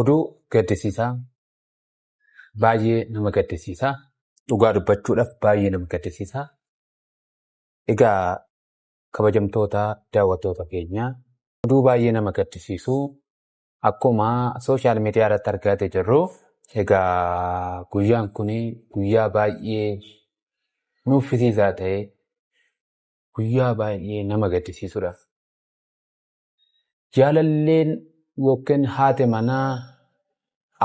Oduu gaddisiisaa baay'ee nama gaddisiisaa dhugaa dubbachuudhaaf baay'ee nama gaddisiisaa. Egaa kabajamtoota daawwattoota keenyaa oduu baay'ee nama gaddisiisu akkuma sooshaal miidiyaa irratti argaa jirru egaa guyyaan kun guyyaa baay'ee nuffisiisaa ta'e guyyaa baay'ee nama gaddisiisudha. Jaalalleen yookiin haati manaa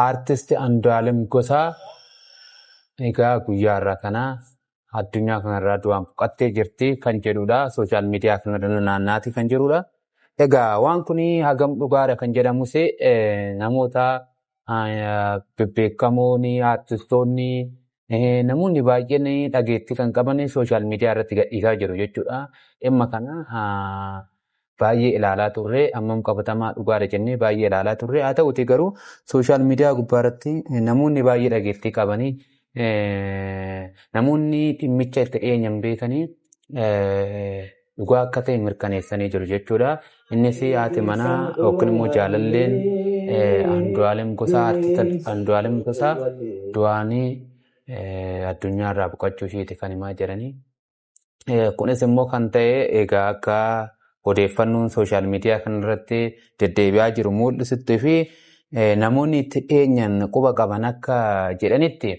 aartisti Andu'aalem Gosaa egaa guyyaa har'a kana addunyaa kanarraa du'aan boqottee jirti kan jedhudha. Sooshaal miidiyaa kanarra naannaatii kan jirudha. Egaa waan kun hagam dhugaadha kan jedhamus namoota bebbeekamoon aartistoonni namoonni baay'een dhageettii kan qaban sooshaal miidiyaa irratti gadhiisaa jiru jechuudha. Dhimma kana baay'ee ilaalaa turre ammam qabatamaa dhugaadha jennee baay'ee ilaalaa turre haa ta'uti garuu sooshaal miidiyaa gubbaarratti namoonni baay'ee dhageettii qabanii namoonni dhimmicha itti dhiyeenyan beekanii dhugaa akka ta'e mirkaneessanii jiru jechuudha. Innis haati manaa yookiin immoo jaalalleen Andu'aalem Gosaa aartist Andu'aalem Gosaa du'aanii addunyaarraa boqochuu isheeti kan himaa jiranii. Kunis immoo kan ta'e egaa akka odeeffannoon sooshaal miidiyaa kanarratti deddeebi'aa jiru mul'isutti fi namoonni itti dhiyeenyan quba qaban akka jedhanitti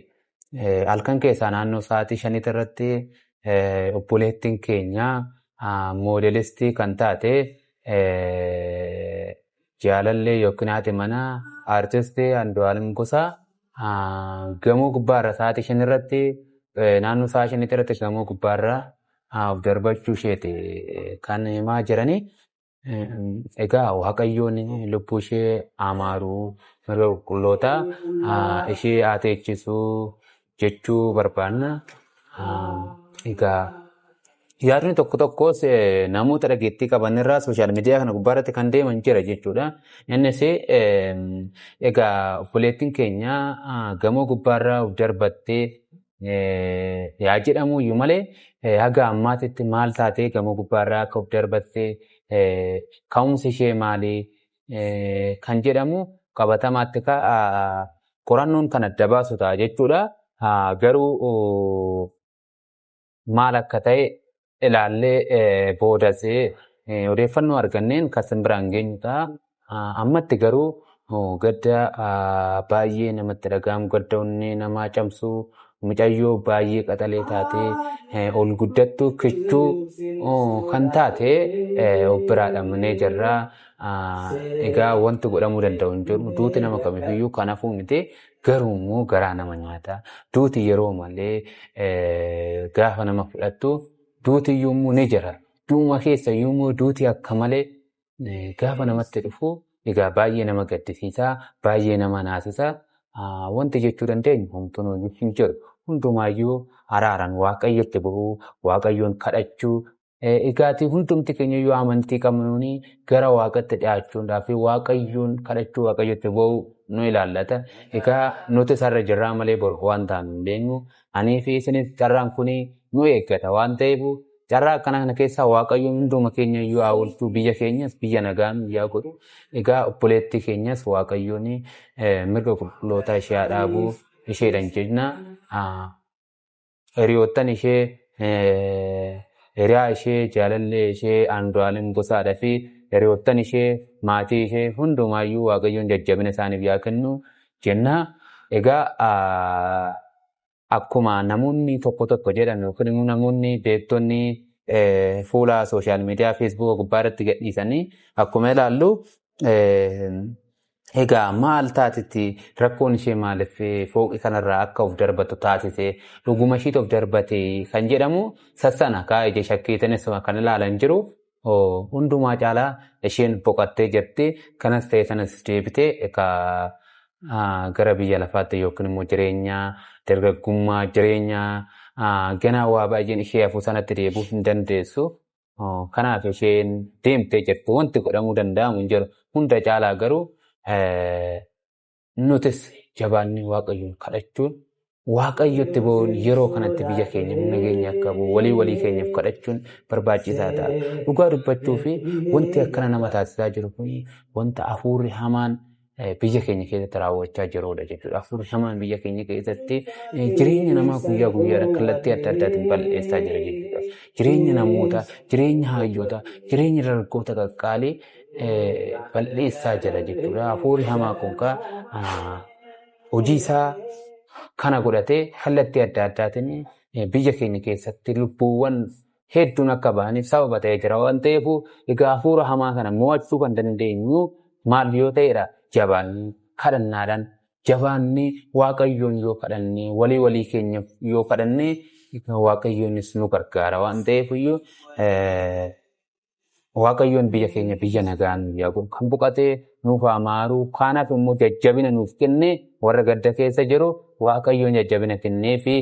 halkan keessaa naannoo sa'aatii 5 irratti obboleettiin keenya moodelistii kan taate jaalallee yookiin haati manaa aartistii Andu'aalem Gosaa gamoo gubbaarra sa'aatii 5 irratti naannoo sa'aa 5 irratti gamoo gubbaarra of darbachuu isheeti kan himaa jiranii. Egaa Waaqayyoon lubbuu ishee amaaruu mirga qulqulloota ishee haa teechisuu jechuu barbaanna. Egaa yaadni tokko tokkos namoota dhageettii qaban irraa sooshaal miidiyaa kana gubbaarratti kan deeman jira jechuudha. Innis egaa obboleettiin keenya gamoo gubbaarraa of darbattee yaa jedhamu iyyuu malee haga ammaatitti maal taatee gamoo gubbaarraa akka of darbattee ka'umsi ishee maali kan jedhamu qabatamaatti qorannoon kan adda baasu ta'a jechuudha. Garuu maal akka ta'e ilaallee boodas odeeffannoo arganneen kan isin biraan geenyu ta'a. Ammatti garuu gadda baay'ee namatti dhaga'amu gadda onnee namaa cabsu mucayyoo baay'ee qaxalee taatee ol guddattu kichuu kan taate of biraa dhabnee jirra. Egaa wanti godhamuu danda'u hin jiru. Duuti nama kamiifiyyuu kanaafuu miti garuu immoo garaa nama nyaata. Duuti yeroo malee gaafa nama fudhattu duuti iyyuu ni jira. Duuma keessa iyyuu duuti akka malee gaafa namatti dhufu egaa baay'ee nama gaddisiisa, baay'ee nama naasisa. Wanti jechuu dandeenyu homtuu hin jiru. Hundumaayyuu araaraan Waaqayyotti bu'uu, Waaqayyoon kadhachuu. Egaatii hundumti keenya iyyuu amantii qabnuun gara Waaqatti dhiyaachuudhaa fi Waaqayyoon kadhachuu Waaqayyotti bu'uu nu ilaallata. Egaa nuti isarra jirraa malee boru waan taanu hin beeknu. Anii fi isinis carraan kun nu eeggata waan ta'eef carraa akkana kana keessaa Waaqayyoon hunduma keenya iyyuu haa oolchu biyya keenyas biyya nagaa nu haa godhu. Egaa obboleettii keenyas Waaqayyoon mirga qulqulloota ishee haa dhaabu isheedhaan jenna. Hiriyoottan ishee hiriyaa ishee jaalallee ishee Andu'aalem Gosaadhaa fi hiriyoottan ishee maatii ishee hundumaayyuu Waaqayyoon jajjabina isaaniif haa kennu jenna. Egaa akkuma namoonni tokko tokko jedhan yookiin immoo namoonni beektonni fuula sooshaal miidiyaa feesbuuka gubbaa irratti gadhiisanii akkuma ilaallu egaa maal taatitti rakkoon ishee maaliif fooqi kanarraa akka of darbatu taasise dhuguma ishiitu of darbate kan jedhamu sassana kaa'ee shakkiitanis kan ilaalan jiru. Hundumaa caalaa isheen boqottee jirti. Kanas ta'e sanas deebitee egaa gara biyya lafaatti yookiin immoo jireenya dargaggummaa jireenya ganaa waa baay'een ishee hafuu sanatti deebi'uu hin dandeessu. Kanaaf isheen deemtee jirti. Wanti godhamuu danda'amu hin jiru. Hunda caalaa garuu nutis jabaannee Waaqayyoon kadhachuun Waaqayyotti bo'uun yeroo kanatti biyya keenya nageenya akka bu'u walii walii keenyaaf kadhachuun barbaachisaa ta'a. Dhugaa dubbachuu fi wanti akkana nama taasisaa jiru kun wanta hafuurri hamaan biyya keenya keessatti raawwachaa jirudha jechuudha. Hafuurri hamaan biyya keenya keessatti jireenya namaa guyyaa guyyaadhaan kallattii adda addaatiin balleessaa jira jechuudha. Jireenya namootaa, jireenya hayyootaa, jireenya dargaggoota qaqqaalii balleessaa jira jechuudha. Hafuurri hamaa kun hojii isaa kana godhatee kallattii adda addaatiin biyya keenya keessatti lubbuuwwan hedduun akka ba'aniif sababa ta'ee jira waan ta'eef egaa hafuura hamaa kana mo'achuu kan dandeenyu maal yoo ta'edha? Jabaannee kadhannaadhaan jabaannee Waaqayyoon yoo kadhannee walii walii keenya yoo kadhannee Waaqayyoonis nu gargaara waan ta'eef iyyuu Waaqayyoon biyya keenya biyya nagaan yaa godhu kan boqotee nuuf haa maaru kanaaf immoo jajjabina nuuf kennee warra gadda keessa jiru Waaqayyoon jajjabina kenneefi.